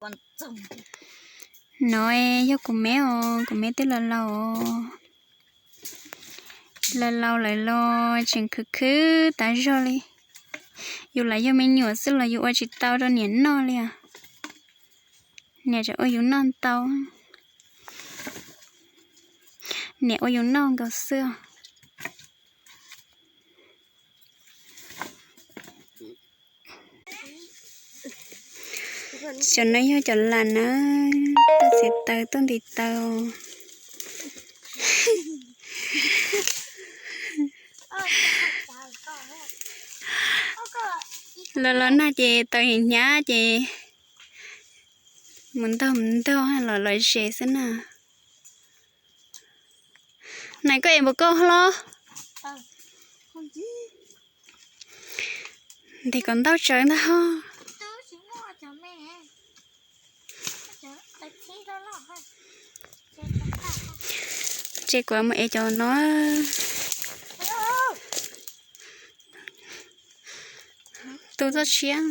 No yog kuv me os, kuv me twb laus laus, laus laus lawm los tseem khwv khwv tas zog li. Yus lam yog me nyuam xwb los yus ua tsis tau rau niam noj li os. Niam tseem ua yus noj ntau, niam ua yus noj nkaus xwb os. Cov no yog cov lam na, tuaj txiav taws tuaj ntim taws. Los los nag ces taws hnyav ces mus ntog mus ntog los lom zem xwb na. Nais koj es npaum koj hlob, ntes kom ntaub tsawv ntag ho. Ces kuv mus ev cov no, tu txoj tshiab.